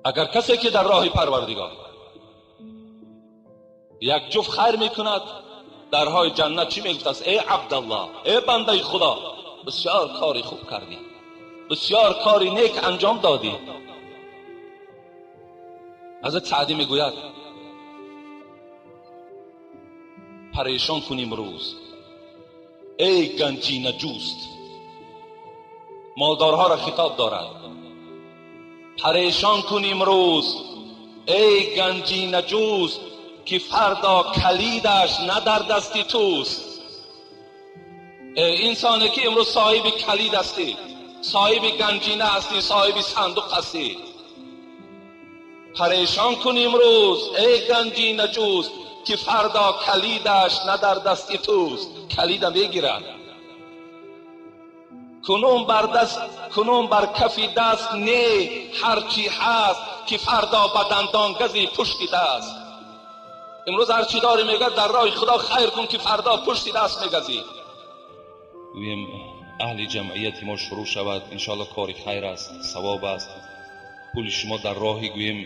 Агар касе ки дар роҳи Парвардигор як ҷуфт хайр мекунад, дарҳои ҷаннат чӣ мегуфтааст? Эй Абдаллоҳ, эй бандаи Худо, бисёр кори хуб кардӣ, бисёр кори нек анҷом додӣ. Ҳазрат Саъдӣ мегӯяд: парешон кун имрӯз, эй ганҷинаҷӯст. Молдорҳоро хитоб дорад: парешон кун имрӯз, эй ганҷинаҷӯст, ки фардо калидаш на дар дасти туст. Эй инсоне ки имрӯз соҳиби калид ҳастӣ, соҳиби ганҷина ҳастӣ, соҳиби сандуқ ҳастӣ, парешон кун имрӯз, эй ганҷинаҷӯст, ки фардо калидаш на дар дасти туст. Калида мегирад. Кунун бар даст, кунун бар кафи даст не ҳарчи ҳаст, ки фардо ба дандон гази пушти даст. Имрӯз ҳарчи дорӣ, мегӯяд, дар роҳи Худо хайр кун, ки фардо пушти даст мегазӣ. Гӯем, аҳли ҷамъияти мо шурӯъ шавад, иншоалло, кори хайр аст, савоб аст. Пули шумо дар роҳи, гӯем,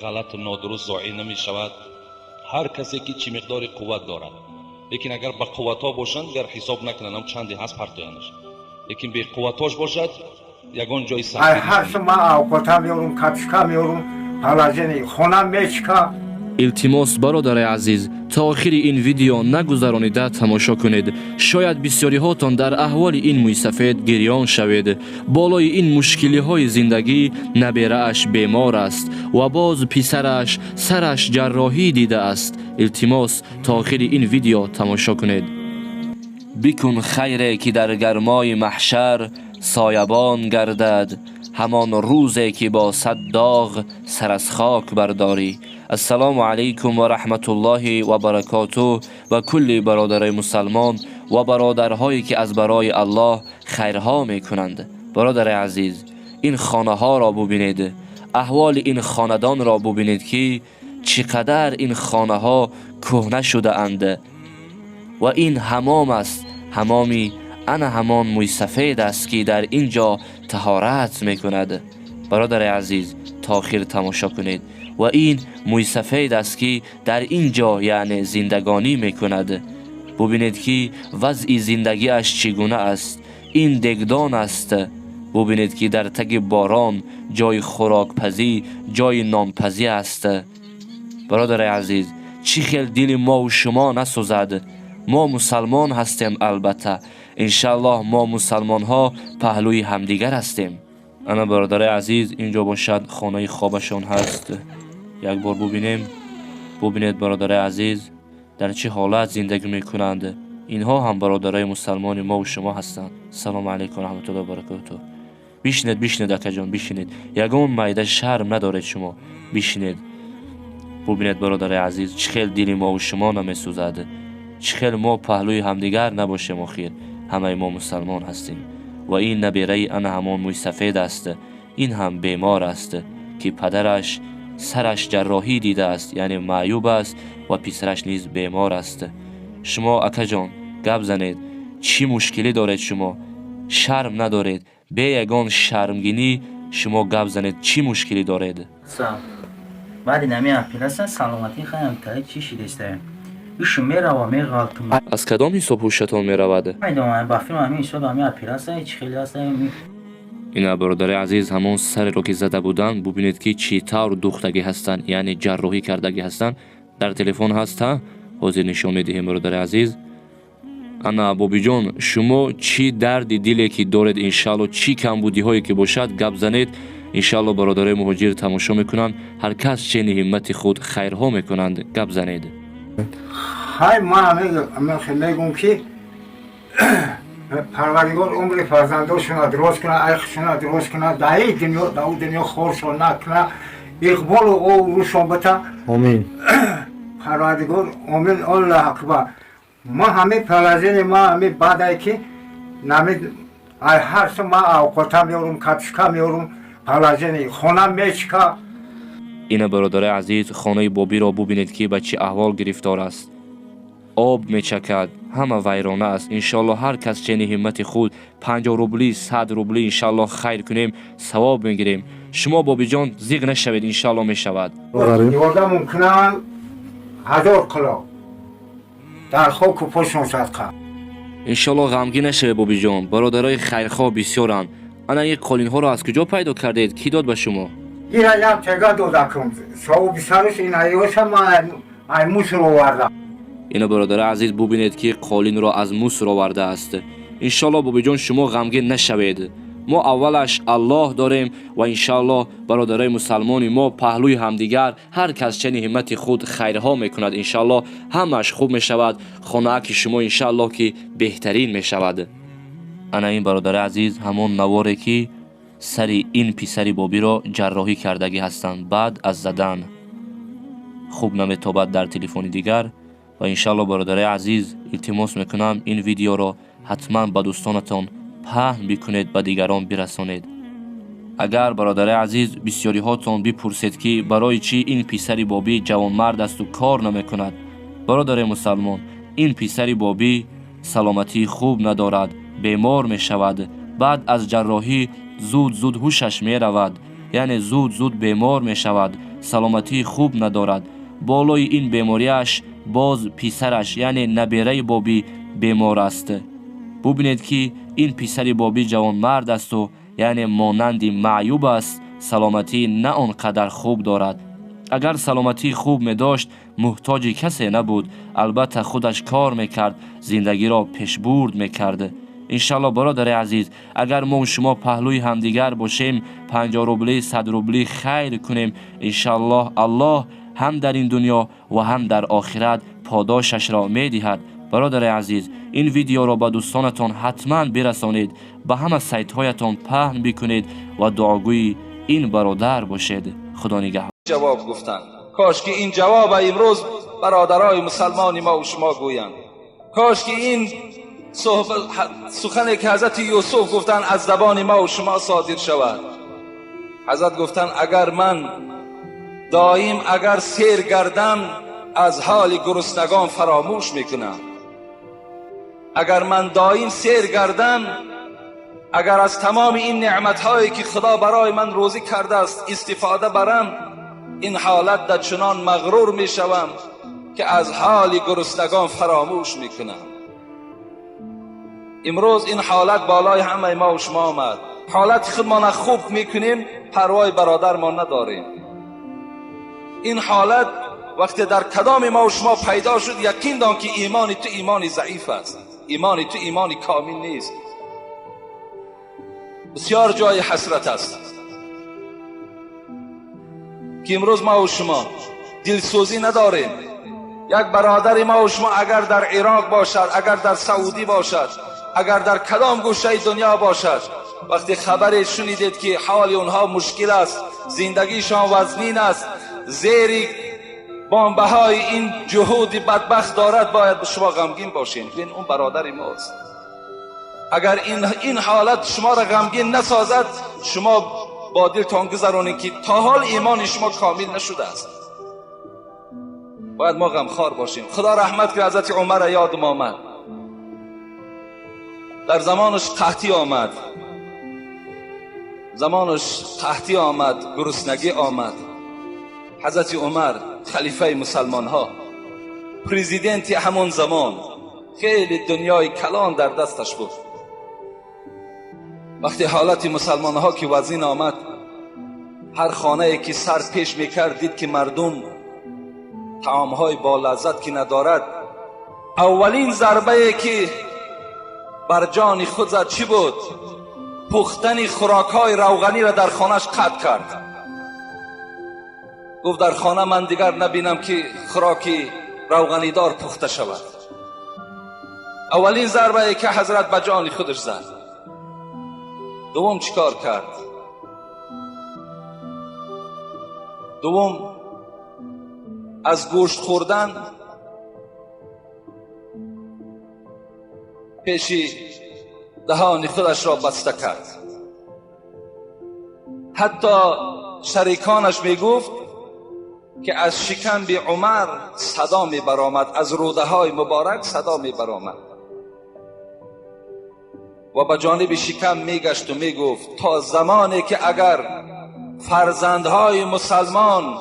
ғалату нодуруст зоеъ намешавад. Ҳар касе ки чӣ миқдори қувват дорад, лекин агар ба қувватҳо бошанд, дигар ҳисоб накунанд, ҳам чанде ҳаст, партоянаш, лекин беқувватҳош бошад, ягон ҷои Ай ҳар су ман авқота меёрум, капишка меёрум, положение хона мечка. Илтимос, бародари азиз, то охири ин видео нагузаронида тамошо кунед. Шояд бисёриҳотон дар аҳволи ин мӯйсафед гирён шавед. Болои ин мушкилиҳои зиндагӣ наберааш бемор аст ва боз писараш сараш ҷарроҳӣ дидааст. Илтимос, то охири ин видео тамошо кунед. Бикун хайре, ки дар гармои маҳшар соябон гардад, ҳамон рӯзе ки бо сад доғ сар аз хок бардорӣ. Ассалому алайкум ва раҳматуллоҳи ва баракотуҳ ба кулли бародарои мусалмон ва бародарҳое, ки аз барои Аллоҳ хайрҳо мекунанд. Бародари азиз, ин хонаҳоро бубинед, аҳволи ин хонадонро бубинед, ки чӣ қадар ин хонаҳо кӯҳна шудаанд. Ва ин ҳамом аст, ҳамоми ана ҳамон мӯйсафед аст, ки дар ин ҷо таҳорат мекунад. Бародари азиз, то охир тамошо кунед. Ва ин мӯйсафед аст, ки дар ин ҷо, яъне, зиндагонӣ мекунад. Бубинед, ки вазъи зиндагиаш чӣ гуна аст. Ин дегдон аст. Бубинед, ки дар таги борон ҷои хӯрокпазӣ, ҷои нонпазӣ аст. Бародари азиз, чӣ хел дили мову шумо насӯзад? Мо мусалмон ҳастем, албатта, иншааллоҳ, мо мусалмонҳо паҳлӯи ҳамдигар ҳастем. Ана, бародари азиз, ин ҷо бошад, хонаи хобашон ҳаст. Як бор бубинем. Бубинед, бародари азиз, дар чӣ ҳолат зиндагӣ мекунанд. Инҳо ҳам бародарои мусалмони мову шумо ҳастанд. Салому алайкум, раҳматуллоҳи баракотуҳ. Бишинед, бишинед, акаҷон, бишинед. Ягон майда шарм надоред шумо, бишинед. Бубинед, бародари азиз, чӣ хел дили мову шумо намесӯзад? Чӣ хел мо паҳлӯи ҳамдигар набошем? Охир ҳамаи мо мусалмон ҳастем. Ва ин набераи ана ҳамон мӯйсафед аст. Ин ҳам бемор аст, ки падараш сараш ҷарроҳӣ дидааст, яъне маъюб аст, ва писараш низ бемор аст. Шумо, акаҷон, гап занед, чӣ мушкилӣ доред шумо? Шарм надоред? Бе ягон шармгинӣ шумо гап занед, чӣ мушкилӣ доред? Баъди нами операция саломатӣ хаям таи чӣ шидестаем, ишу мерава, меғалтум. Аз кадом ҳисоб ҳушатон меравад? Медонам, ба филм ҳамин ҳисоб, ҳамин операция чӣ хеле аст. Ина, бародари азиз, ҳамон сареро, ки зада буданд, бубинед, ки чӣ тавр духтагӣ ҳастанд, яъне ҷарроҳӣ кардагӣ ҳастанд. Дар телефон ҳаст, ҳа, ҳозир нишон медиҳем. Бародари азиз, ана, бобиҷон, шумо чӣ дарди диле ки доред, иншаалло, чӣ камбудиҳое ки бошад, гап занед. Иншаалло, бародарои муҳоҷир тамошо мекунанд, ҳар кас чени ҳиммати худ хайрҳо мекунанд. Гап занед. Ҳай, ман мегӯм, ки Парвардигор умри фарзандошона дуроз кунад, айхшона дуроз кунад, дар ин дунё, дар ӯ дунё хоршон накунад, иқболу обрӯшон бита. Омин. Парвардигор, омин, Аллоҳ акбар. Ма ҳамин положение ма ҳамин баъдае ки нами ай ҳар су ман авқота меёрум, капишка меёрум, положение хона мечка. Ина, бародари азиз, хонаи бобиро бубинед, ки ба чӣ аҳвол гирифтор аст. Об мечакад, ҳама вайрона аст. Иншоалло ҳар кас чени ҳиммати худ 50 рубли, 100 рубли иншоалло хайр кунем, савоб мегирем. Шумо, бобиҷон, зиқ нашавед, иншоалло мешавад. Ёрдам мумкинам 1000 қило дар хоку пошон садқа. Иншоалло ғамгин нашавед, бобиҷон, бародарои хайрхоҳ бисёранд. Ана ин қолинҳоро аз куҷо пайдо кардед? Кӣ дод ба шумо? Ира як тега додакум соҳиби сараш ин аёша ман ай Муср овардам. Ино, бародари азиз, бубинед, ки қолинро аз Муср овардааст. Иншоалло, бобиҷон, шумо ғамгин нашавед. Мо аввалаш Аллоҳ дорем ва иншоаллоҳ бародарои мусалмони мо паҳлӯи ҳамдигар ҳар кас чени ҳиммати худ хайрҳо мекунад. Иншоаллоҳ ҳамааш хуб мешавад. Хонааки шумо иншоаллоҳ ки беҳтарин мешавад. Ана ин, бародари азиз, ҳамон наворе, ки сари ин писари бобиро ҷарроҳӣ кардагӣ ҳастанд баъд аз задан. Хуб наметобад дар телефони дигар. Ва иншоалло, бародари азиз, илтимос мекунам, ин видеоро ҳатман ба дӯстонатон паҳн бикунед, ба дигарон бирасонед. Агар, бародари азиз, бисёриҳотон бипурсед, ки барои чӣ ин писари бобӣ ҷавонмард асту кор намекунад, бародари мусалмон, ин писари бобӣ саломатии хуб надорад, бемор мешавад. Баъд аз ҷарроҳӣ зуд зуд ҳушаш меравад, яъне зуд зуд бемор мешавад, саломатии хуб надорад. Болои ин бемориаш боз писараш, яъне набераи бобӣ, бемор аст. Бубинед, ки ин писари бобӣ ҷавонмард асту яъне монанди маъюб аст, саломатӣ на он қадар хуб дорад. Агар саломатии хуб медошт, муҳтоҷи касе набуд, албатта худаш кор мекард, зиндагиро пешбурд мекард. Иншалло, бародари азиз, агар мо шумо паҳлӯи ҳамдигар бошем, 50 рубли, 100 рубли хайр кунем, иншаллоҳ Аллоҳ ҳам дар ин дунё ва ҳам дар охират подошашро медиҳад. Бародари азиз, ин видеоро ба дӯстонатон ҳатман бирасонед, ба ҳама сайтҳоятон паҳн бикунед ва дуогӯи ин бародар бошед. Худо нигаҳ. Ҷавоб гуфтанд. Кош ки ин ҷавоб имрӯз бародарои мусалмони мо шумо гӯянд. Кош ки ин сухане ки ҳазрати Юсуф гуфтанд, аз забони мо шумо содир шавад. Ҳазрат гуфтанд: агар ман доим агар сер гардам, аз ҳоли гуруснагон фаромӯш мекунам. Агар ман доим сер гардам, агар аз тамоми ин неъматҳое ки Худо барои ман рӯзӣ кардааст истифода барам, ин ҳолат дар чунон мағрур мешавам, ки аз ҳоли гуруснагон фаромӯш мекунам. Имрӯз ин ҳолат болои ҳамаи мо шумо омад. Ҳолати худмона хуб мекунем, парвои бародармон надорем. Ин ҳолат вақте дар кадоми мо шумо пайдо шуд, яқин дон, ки имони ту имони заиф аст, имони ту имони комил нест. Бисёр ҷои ҳасрат аст, ки имрӯз мо шумо дилсӯзӣ надорем. Як бародари мо шумо агар дар Ироқ бошад, агар дар Саудӣ бошад, агар дар кадом гӯшаи дунё бошад, вақте хабаре шунидед, ки ҳоли онҳо мушкил аст, зиндагишон вазнин аст, зери бомбаҳои ин ҷуҳуди бадбахт дорад, бояд шумо ғамгин бошед. Бин, он бародари мост. Агар ин ҳолат шуморо ғамгин насозад, шумо бо дилтон гузаронед, ки то ҳол имони шумо комил нашудааст. Бояд мо ғамхор бошем. Худо раҳмат кунад ҳазрати Умара. Ёдам омад, дар замонаш қаҳтӣ омад, замонаш қаҳтӣ омад, гуруснагӣ омад. Ҳазрати Умар, халифаи мусалмонҳо, президенти ҳамон замон, хеле дунёи калон дар дасташ буд. Вақте ҳолати мусалмонҳо ки вазнин омад, ҳар хонае ки сар пеш мекард, дид, ки мардум таомҳои болаззат ки надорад. Аввалин зарбае ки бар ҷони худ зад чӣ буд? Пухтани хӯрокҳои равғаниро дар хонаш қатъ кард. Гуфт: дар хона ман дигар набинам, ки хӯроки равғанидор пухта шавад. Аввалин зарбае ки ҳазрат ба ҷони худаш зад. Дуввум чӣ кор кард? Дуввум, аз гӯшт хӯрдан пеши даҳони худашро баста кард. Ҳатто шариконаш мегуфт که از شکم بی عمر صدا می برآمد، از روده های مبارک صدا می برآمد و به جانب شکم می گشت و می گفت تا زمانی که اگر فرزندهای مسلمان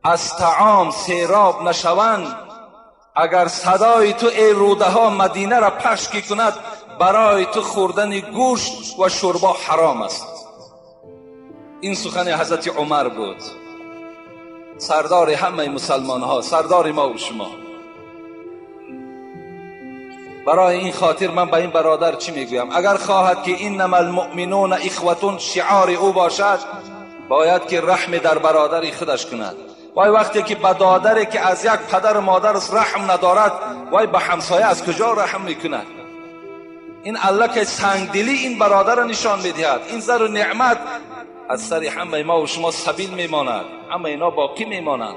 از طعام سیراب نشوند، اگر صدای تو ای روده ها مدینه را پخش کند، برای تو خوردن گوشت و شوربا حرام است. این سخن حضرت عمر بود، سردار همه مسلمان ها، سردار ما و شما. برای این خاطر من به این برادر چی میگویم؟ اگر خواهد که انما المؤمنون اخوتون شعار او باشد، باید که رحم در برادر خودش کند. وای وقتی که به دادری که از یک پدر و مادر رحم ندارد، وای به همسایه از کجا رحم میکند؟ این الله که سنگدلی این برادر را نشان میدهد. این زر و نعمت از سر همه ما و شما سبیل میماند، همه اینا باقی میمانند.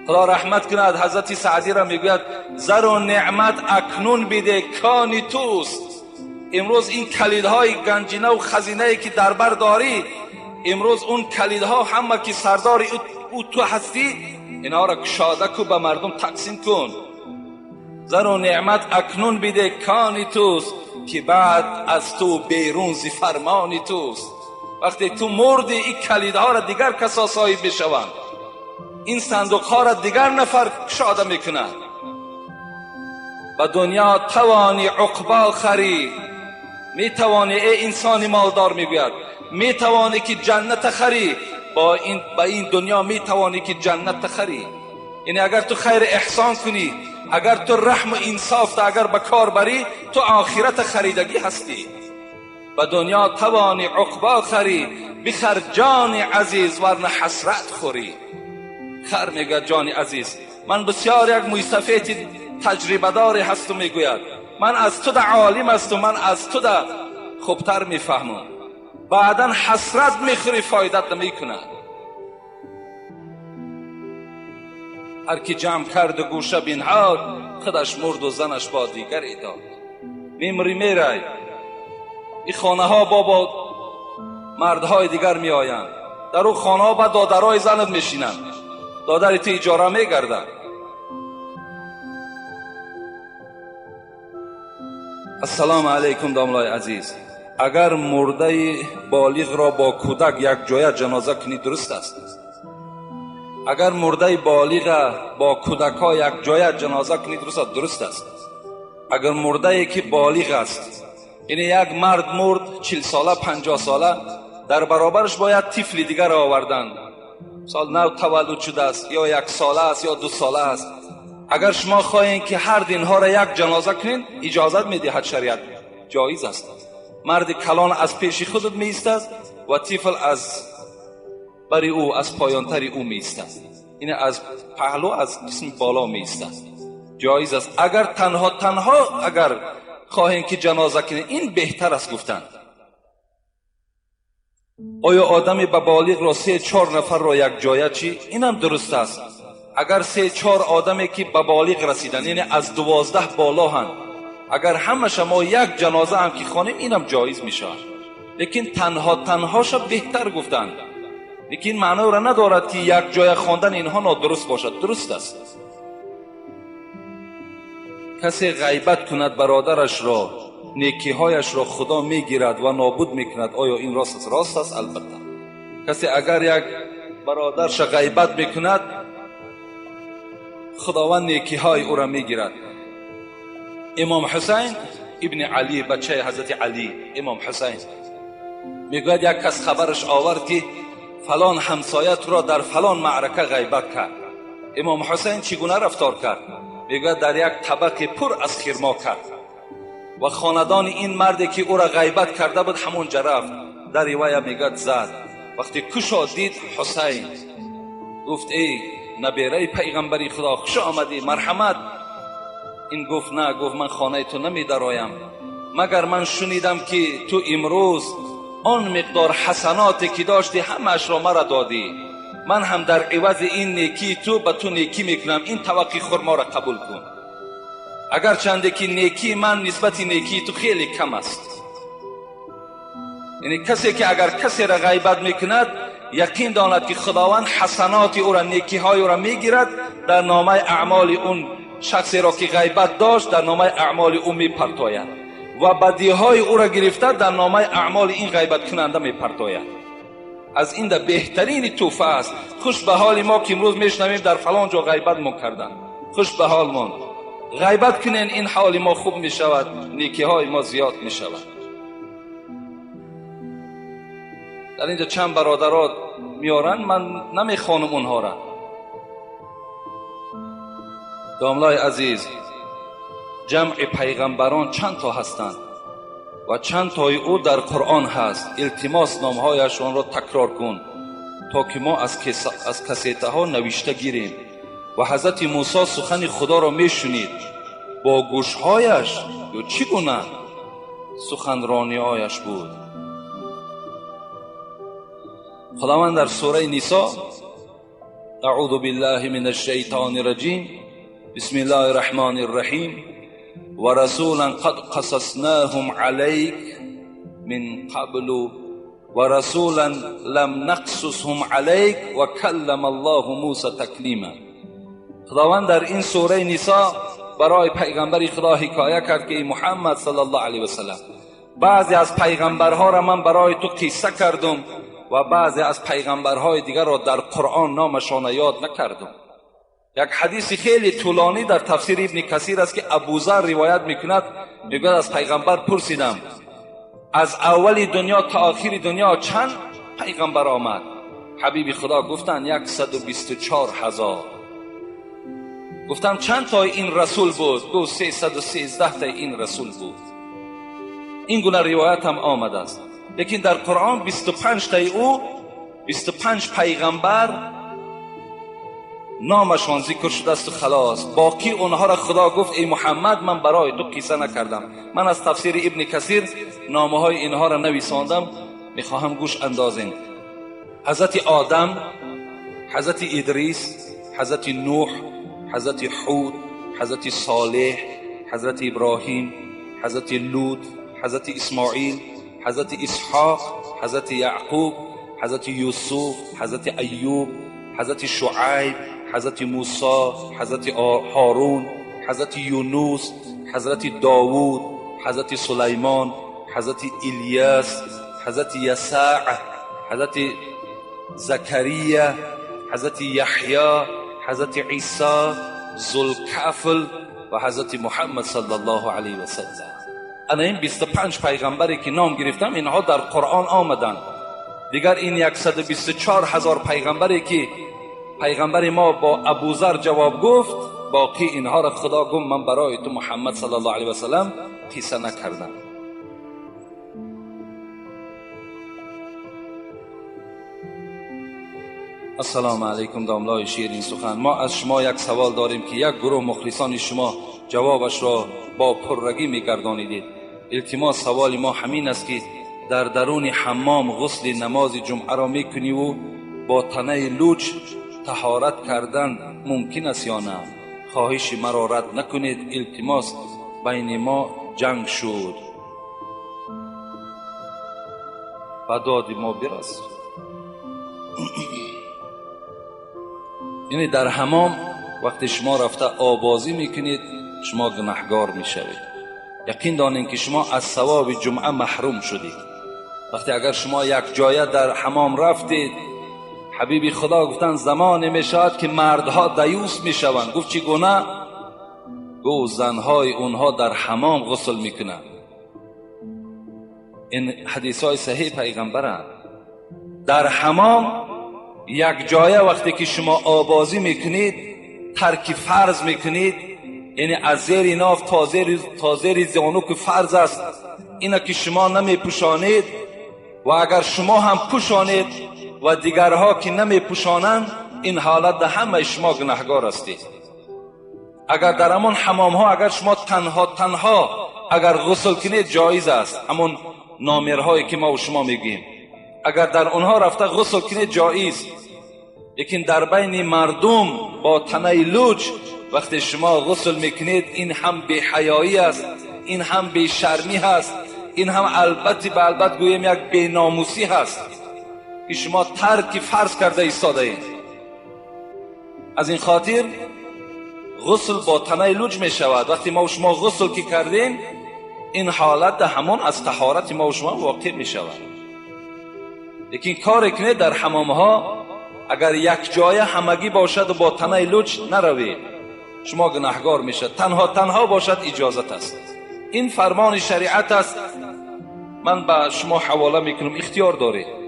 خدا رحمت کند حضرت سعدی را میگوید زر و نعمت اکنون بده کانی توست. امروز این کلیدهای گنجینه و خزینه که در بر داری، امروز اون کلیدها همه که سردار او تو هستی، اینها را کشاده کو به مردم تقسیم کن. زر و نعمت اکنون بده کانی توست، که بعد از تو بیرون ز فرمانی توست. وقتی تو مردی این کلیدها را دیگر کسا صاحب میشوند، این صندوق ها را دیگر نفر کشاده میکنند. به دنیا توانی عقبا خری، میتوانی ای انسان مالدار، میگوید میتوانی که جنت خری، با این به این دنیا میتوانی که جنت خری. یعنی اگر تو خیر احسان کنی، اگر تو رحم و انصاف اگر به کار بری، تو آخرت خریدگی هستی. به دنیا توانی عقبا خری، بخر جان عزیز ورنه حسرت خوری. خر میگوید جان عزیز، من بسیار یک مویسفید تجربه داری هستم، میگوید من از تو ده عالم هستم، من از تو ده خوبتر میفهمم. بعدا حسرت میخوری، فایدت نمیکند. هر کی جمع کرد و گوشه بینهاد، خودش مرد و زنش با دیگری داد. میمری میرای، این خانه ها با مردهای دیگر میآیند، در او خانه ها با دادرای زنت میشینند، دادر تو اجاره میگردند. السلام علیکم داملای عزیز، اگر مرده بالغ را با کودک یک جایه جنازه کنی درست است؟ اگر مرده بالغ با کودک ها یک جایه جنازه کنی درست است؟ درست است. اگر مرده که بالغ است، یعنی یک مرد مرد 40 ساله 50 ساله، در برابرش باید طفل دیگر آوردن، سال نو تولد شده است، یا 1 ساله است یا 2 ساله است. اگر شما خواهید که هر دینها را یک جنازه کنین، اجازت میدهد شریعت، جایز است. مرد کلان از پیش خودت می ایستد و طفل از بری او، از پایانتر او می ایستد، این از پهلو از قسم بالا می ایستد، جایز است. اگر تنها اگر خواهیم که جنازه کنین، این بهتر است گفتن. آیا آدمی به بالغ را 3-4 نفر را یک جایه چی؟ اینم درست است. اگر 3-4 آدمی که به بالغ رسیدن، یعنی از 12 بالا هن، اگر همه شما یک جنازه هم که خوانیم، اینم جایز میشه. لیکن تنهاش بهتر گفتن. لیکن معنی را ندارد که یک جای خواندن اینها نادرست باشد، درست است. کسی غیبت کند برادرش را، نیکیهایش را خدا میگیرد و نابود میکند، آیا این راست است؟ راست است البته. کسی اگر یک برادرش غیبت میکند، خداوند نیکیهای او را میگیرد. امام حسین ابن علی، بچه حضرت علی، امام حسین میگوید یک کس خبرش آورد که فلان همسایه تو را در فلان معرکه غیبت کرد. امام حسین چگونه رفتار کرد؟ میگوید در یک طبق پر از خرما کرد و خاندان این مردی که او را غیبت کرده بود همونجا رفت. در روایه میگوید زد. وقتی کشا دید حسین، گفت ای نبیره پیغمبری خدا، خوش آمدی، مرحمت. این گفت نه، گفت من خانه تو نمی درایم، مگر من شنیدم که تو امروز آن مقدار حسناتی که داشتی همش را مرا دادی، من هم در عوض این نیکی تو به تو نیکی میکنم، این توقی خرما را قبول کن، اگر چنده که نیکی من نسبت نیکی تو خیلی کم است. یعنی کسی که اگر کسی را غیبت میکند، یقین داند که خداوند حسنات او را، نیکی های او را میگیرد، در نامه اعمال اون شخصی را که غیبت داشت در نامه اعمال او میپرتاید و بدی های او را گرفته در نامه اعمال این غیبت کننده میپرتاید. از این در بهترین تحفه است. خوش به حال ما که امروز میشنویم در فلان جا غیبت ما کردن. خوش به حال ما. غیبت کنین، این حال ما خوب میشود، نیکی های ما زیاد میشود. در اینجا چند برادرات میارن، من نمیخوانم اونها را. داملای عزیز، جمع پیغمبران چند تا هستند و چند تای او در قرآن هست. التماس نامهایشان را تکرار کن تا که ما از کسیته ها نوشته گیریم. و حضرت موسی سخن خدا را میشنید با گوشهایش یا چگونه سخنرانیهایش بود؟ خداوند در سوره نساء، اعوذ بالله من الشیطان الرجیم، بسم الله الرحمن الرحیم، و رسولا قد قصصناهم علیک من قبل و رسولا لم نقصصهم علیک و کلم الله موسی تکلیما. خداوند در این سوره نساء برای پیغمبر خدا حکایه کرد که ای محمد صلی الله علیه و سلم، بعضی از پیغمبرها را من برای تو قصه کردم و بعضی از پیغمبرهای دیگر را در قرآن نامشان یاد نکردم. یک حدیث خیلی طولانی در تفسیر ابن کثیر است که ابوذر روایت میکند، میگوید از پیغمبر پرسیدم از اول دنیا تا آخر دنیا چند پیغمبر آمد؟ حبیب خدا گفتند 124,000. گفتم چند تا این رسول بود؟ گفت 313 تا این رسول بود. این گونه روایت هم آمده است. لیکن در قرآن 25 تای او، 25 پیغمبر نامشان ذکر شده است و خلاص. باقی اونها را خدا گفت ای محمد من برای تو قصه نکردم. من از تفسیر ابن کثیر نامه های اینها را نویساندم، میخواهم گوش اندازین. حضرت آدم، حضرت ادریس، حضرت نوح، حضرت حود، حضرت صالح، حضرت ابراهیم، حضرت لوط، حضرت اسماعیل، حضرت اسحاق، حضرت یعقوب، حضرت یوسف، حضرت ایوب، حضرت شعیب، حضرت موسی، حضرت هارون، حضرت یونس، حضرت داوود، حضرت سلیمان، حضرت الیاس، حضرت یسع، حضرت زکریا، حضرت یحیی، حضرت عیسی، ذوالکفل و حضرت محمد صلی الله علیه و سلم. انا این 25 پیغمبری که نام گرفتم اینها در قرآن آمدند. دیگر این 124,000 پیغمبری که پیغمبر ما با ابوذر جواب گفت، باقی اینها را خدا گفت من برای تو محمد صلی الله علیه و سلم قصه نکردم. السلام علیکم داملای شیرین سخن. ما از شما یک سوال داریم که یک گروه مخلصان شما جوابش را با پررگی میگردانیدید. التماس سوال ما همین است که در درون حمام غسل نماز جمعه را میکنی و با تنه لوچ طهارت کردن ممکن است یا نه؟ خواهش مرا رد نکنید. التماس بین ما جنگ شد، به داد ما برس. یعنی در حمام وقتی شما رفته آبازی میکنید شما گناهگار میشوید. یقین دانین که شما از ثواب جمعه محروم شدید. وقتی اگر شما یک جایه در حمام رفتید، حبیب خدا گفتن زمان میشود که مردها دیوس میشوند. گفت چگونه؟ گفت زنهای اونها در حمام غسل میکنند. این حدیث های صحیح پیغمبرند. در حمام یک جایه وقتی که شما آبازی میکنید، ترک فرض میکنید، یعنی از زیر ناف تا زیر زانو که فرض است، اینا که شما نمیپوشانید و اگر شما هم پوشانید و دیگرها که نمیپوشانند، این حالت در همه شما گناهگار هستید. اگر در همان حمام ها اگر شما تنها اگر غسل کنید جایز است، همون نامرهایی که ما و شما میگیم، اگر در آنها رفته غسل کنید جایز. لیکن در بین مردم با تنه لوچ وقتی شما غسل میکنید، این هم بی حیایی است، این هم بی شرمی هست، این هم البته به البته گوییم یک بی ناموسی هست. که شما ترک فرض کرده ایستاده اید. از این خاطر غسل با تنه لوچ می شود. وقتی ما و شما غسل که کردیم این حالت همان از طهارت ما و شما واقع می شود. لیکن کار کنه در حمام ها اگر یک جای همگی باشد و با تنه لوچ نروید شما گناهگار میشد. تنها تنها باشد اجازت است. این فرمان شریعت است. من به شما حواله میکنم، اختیار دارید.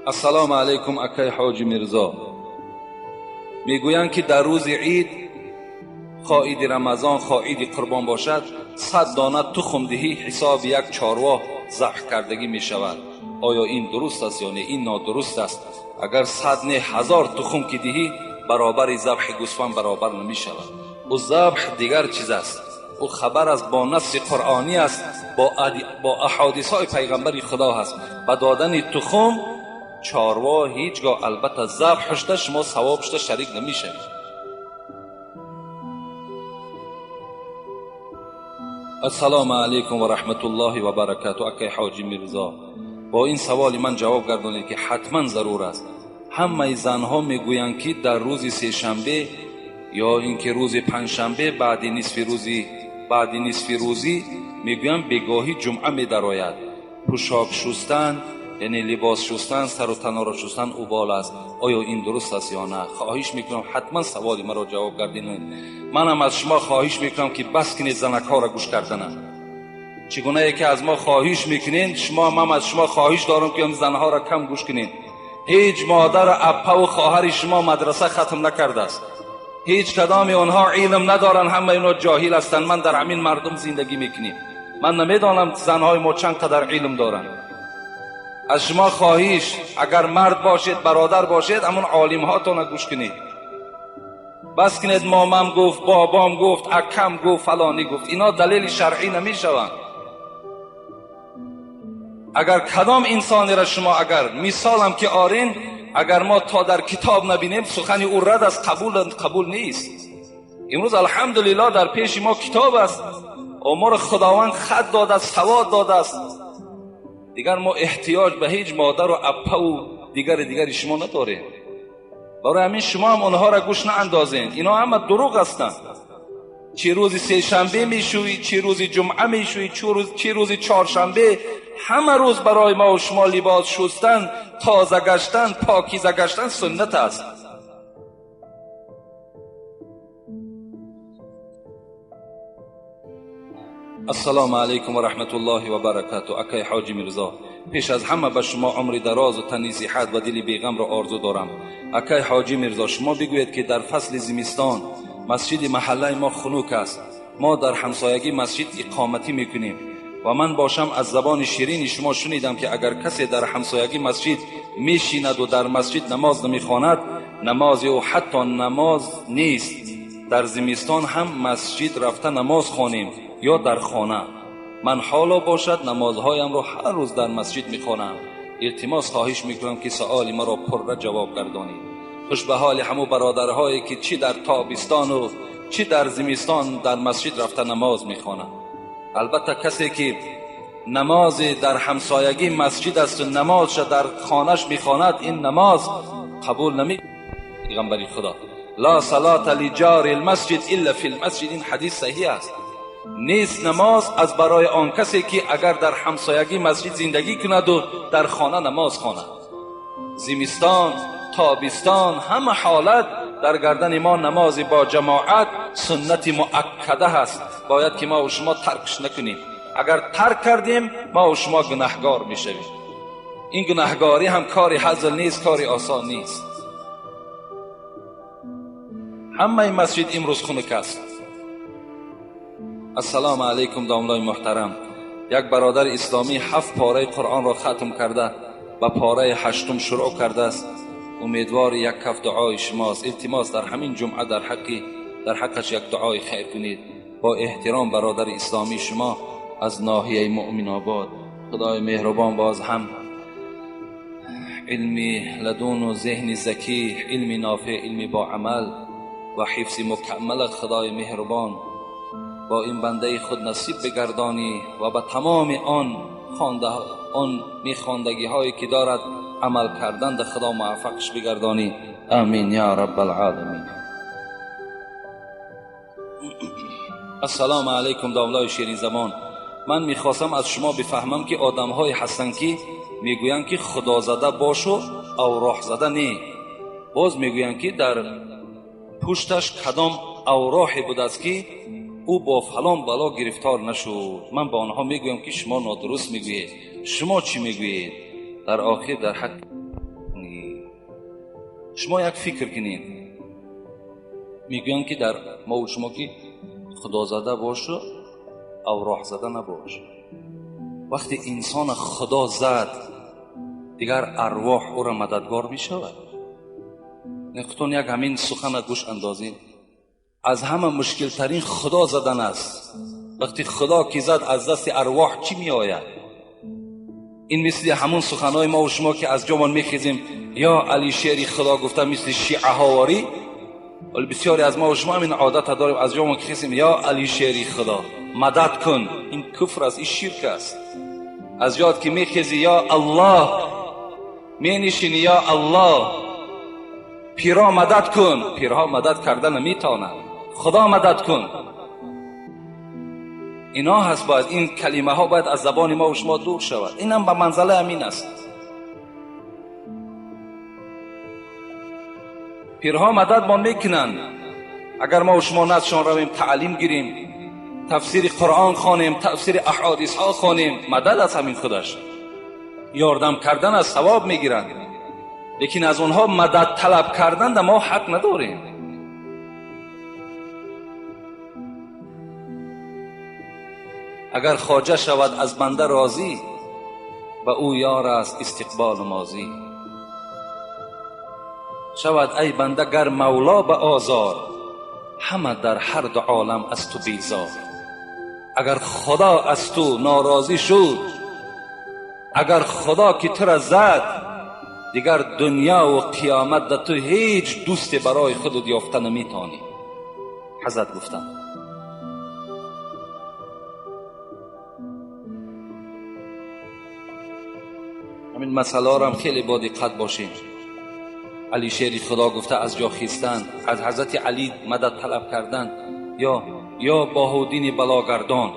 السلام علیکم اکای حاجی میرزا. میگویند که در روز عید خواه عید رمضان خواه عید قربان باشد 100 دانه تخم دهی حساب یک چاروا ذبح کردگی میشود. آیا این درست است یا نه؟ این نادرست است. اگر 100 نه 1000 تخم که دهی برابر ذبح گوسفند برابر نمی شود. او ذبح دیگر چیز است. او خبر است، با نص قرآنی است، با احادیث های پیغمبر خدا هست. با دادن تخم چاروا هیچگاه البته ذبح شده شما ثواب شده شریک نمی شوید. السلام علیکم و رحمت الله و برکاته. اکی حاجی میرزا، با این سوال من جواب گردانید که حتما ضرور است. همه زنها میگویند که در روز سه شنبه یا اینکه روز پنجشنبه بعد نصف روزی میگویند بگاهی جمعه میدراید. پوشاک شستن یعنی لباس شستن، سر و تن را شستن اوبال است. آیا این درست است یا نه؟ خواهش میکنم حتما سوال مرا جواب گردینید. منم از شما خواهش میکنم که بس کنید زنک ها را گوش کردن. چگونه که از ما خواهش میکنین، شما هم از شما خواهش دارم که زنها را کم گوش کنین. هیچ مادر اپا و خواهر شما مدرسه ختم نکرده است. هیچ کدام آنها علم ندارن، همه اینا جاهل هستند. من در همین مردم زندگی میکنیم. من نمیدانم زنهای ما چند قدر علم دارن. از شما خواهش اگر مرد باشید، برادر باشید، همون عالم هاتون گوش کنید. بس کنید مامم گفت، بابام گفت، اکم گفت، فلانی گفت. اینا دلیل شرعی نمیشوند. اگر کدام انسانی را شما اگر مثالم که آرین، اگر ما تا در کتاب نبینیم سخن او رد است، قبول نیست. امروز الحمدلله در پیش ما کتاب است و ما را خداوند خط داده است، سواد داده است. دیگر ما احتیاج به هیچ مادر و اپا و دیگر شما نداریم. برای همین شما هم آنها را گوش ناندازین. اینا همه دروغ هستند. چه روز سه شنبه میشوی، چه روز جمعه میشوی، چه روز چهارشنبه، همه روز برای ما و شما لباس شستن، تازه گشتن، پاکیزه گشتن سنت است. السلام علیکم و رحمت الله و برکاته. اکای حاجی میرزا، پیش از همه به شما عمر دراز و تنی صحت و دل بیغم را آرزو دارم. اکای حاجی میرزا، شما بگویید که در فصل زمستان مسجد محله ما خنک است. ما در همسایگی مسجد اقامتی میکنیم و من باشم از زبان شیرین شما شنیدم که اگر کسی در همسایگی مسجد میشیند و در مسجد نماز نمیخواند، نماز او حتی نماز نیست. در زمستان هم مسجد رفته نماز خوانیم یا در خانه. من حالا باشد نمازهایم را هر روز در مسجد میخوانم. التماس خواهش میکنم که سؤال مرا پرره جواب گردانید. خوش به حال همو برادرهایی که چی در تابستان و چی در زمستان در مسجد رفته نماز میخوانند. البته کسی که نماز در همسایگی مسجد است و نمازش در خانهش میخواند، این نماز قبول نمی. پیغمبر خدا لا صلاة لجار المسجد الا فی المسجد، این حدیث صحیح است. نیست نماز از برای آن کسی که اگر در همسایگی مسجد زندگی کند و در خانه نماز خواند. زمستان، تابستان، همه حالت در گردن ما نماز با جماعت سنت مؤکده هست. باید که ما و شما ترکش نکنیم. اگر ترک کردیم ما و شما گناهگار میشویم. این گناهگاری هم کاری هزل نیست، کاری آسان نیست. همه مسجد امروز خنک است. السلام علیکم داملای محترم. یک برادر اسلامی 7 پاره قرآن را ختم کرده و پاره 8 شروع کرده است. امیدوار یک کف دعای شماست. التماس در همین جمعه در حقش یک دعای خیر کنید. با احترام برادر اسلامی شما از ناحیه مؤمن آباد. خدای مهربان باز هم علمی لدون و ذهن ذکی، علم نافع، علم با عمل و حفظ مکمل خدای مهربان با این بنده خود نصیب بگردانی و به تمام آن Он мехондагиҳое ки дорад амал кардан да Худо муваффақш бигардонӣ. Амин я раббал оламин. Ассалому алайкум домлаи ширинзабон. Ман мехостам аз шумо бифаҳмам ки одамҳое ҳастанд ки мегӯянд ки худозада бошу авроҳзада не. Боз мегӯянд ки дар пушташ кадом авроҳе будааст ки ӯ бо фалон бало гирифтор нашуд. Ман ба онҳо мегӯям ки шумо нодуруст мегӯед. Шумо чӣ мегӯед? Дар охир дар ҳақ шумо як фикр кунед. Мегӯянд ки дар мову шумо ки худозада бошу авроҳзада набош. Вақте инсона худо зад, дигар арвоҳ ӯро мададгор мешавад. Худтон як ҳамин сухана гӯш андозед. Аз ҳама мушкилтарин худо задан аст. Вақти худо ки зад аз дасти арвоҳ чӣ меояд? Ин мисли ҳамун суханҳои мо шумо ки аз ҷомон мехезем ё али шери худо гуфта мисли шиаҳоворӣ. Вале бисёре аз мо шумо ҳамин одата дорем, аз ҷомон ки хезем ё али шери худо мадад кун. Ин куфр аст, ин ширк аст. Аз ёд ки мехези ё Аллоҳ, менишини ё Аллоҳ, пирҳо мадад кун. Пирҳо мадад карда наметавонанд, Худо мадад кун. Ино ҳаст, бояд ин калимаҳо бояд аз забони мо шумо дур шавад. Инам ба манзалаи ҳамин аст. Пирҳо мададмон мекунанд агар мо шумо наздшон равем, таълим гирем, тафсири Қуръон хонем, тафсири аҳодисҳо хонем. Мадад аз ҳамин худаш ёрдам кардан аз савоб мегиранд, лекин аз онҳо мадад талаб кардан да мо ҳақ надорем. Агар хоҷа шавад аз банда розӣ, ба ӯ ёр аст истиқболу мозӣ. Шавад ай банда гар мавло ба озор, ҳама дар ҳар ду олам аз ту безор. Агар Худо аз ту норозӣ шуд, агар Худо ки тура зад, дигар дунёву қиёмат да ту ҳеҷ дӯсте барои худат ёфта наметавонӣ. Ҳазрат гуфтанд. Ҳамин масъалаҳоро ҳам хеле бо диққат бошем. Али шери Худо гуфта аз ҷо хистан, аз ҳазрати Али мадад талаб кардан ё Баҳодини балогардон,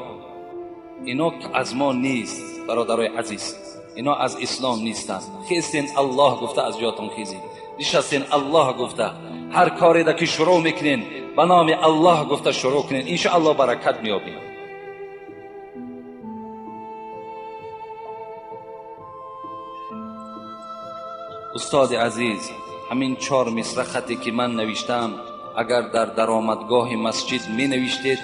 ино аз мо нест бародарои азиз, ино аз ислом нестанд. Хестен Аллоҳ гуфта аз ҷотон хезед, нишастен Аллоҳ гуфта, ҳар кореда ки шурӯъ мекунен ба номи Аллоҳ гуфта шурӯъ кунен, иншоаллоҳ баракат меёбед. Устоди азиз, ҳамин 4 мисра хате ки ман навиштам, агар дар даромадгоҳи масҷид менавиштед,